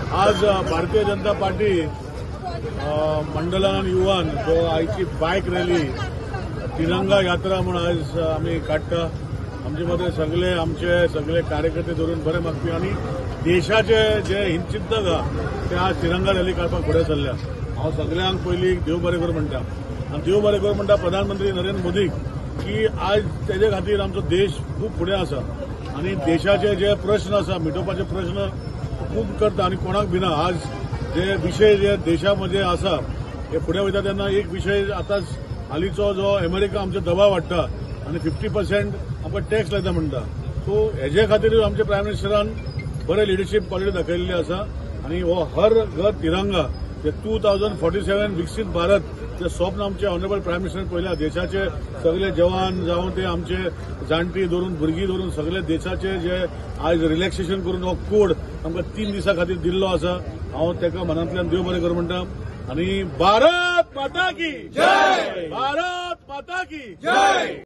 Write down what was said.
आज भारतीय जनता पार्टी मंडलान युवान जो आयची बायक रॅली तिरंगा यात्रा म्हूण आयज आमी काडटा. आमचे मदें सगळे आमचे सगळे कार्यकर्ते धरून बरे मागपी आनी देशाचे जे हितचिंतक आहा ते आज तिरंगा रॅली काडपाक फुडें सरल्या. हांव सगळ्यांक पयलीं देव बरें करूं म्हणटा आनी देव बरें करूं म्हणटा प्रधानमंत्री नरेंद्र मोदीक की आज तेजे खातीर आमचो देश खूब फुडें आसा आनी देशाचे जे प्रश्न आसा मिटोवपाचे प्रश्न खूब करता आनी कोणाक भिना. आज जे विशय जे देशामध्ये आसा हे फुडें वयता तेन्ना एक विशय आतांच हालींचो जो अमेरिका आमचो दबाव हाडटा आनी 50% आमकां टॅक्स लायता म्हणटा. सो हेजे खातीर आमच्या प्रायम मिनिस्टरान बरे लिडरशीप क्वॉलिटी दाखयल्ली आसा आनी हो हर घर तिरंगा जे 2047 विकसीत भारत जे स्वप्न आमचे ऑनरेबल प्रायम मिनिस्टर पळयला. देशाचे सगळे जवान जावं ते आमचे जाणटी धरून भुरगीं धरून सगळे देशाचे जे आयज रिलॅक्सेशन करून हो कोड आमकां 3 दिसां खातीर दिल्लो आसा. हांव ताका मनांतल्यान देव बरें करूं म्हणटा आनी भारत माता की जय, भारत माता की जय.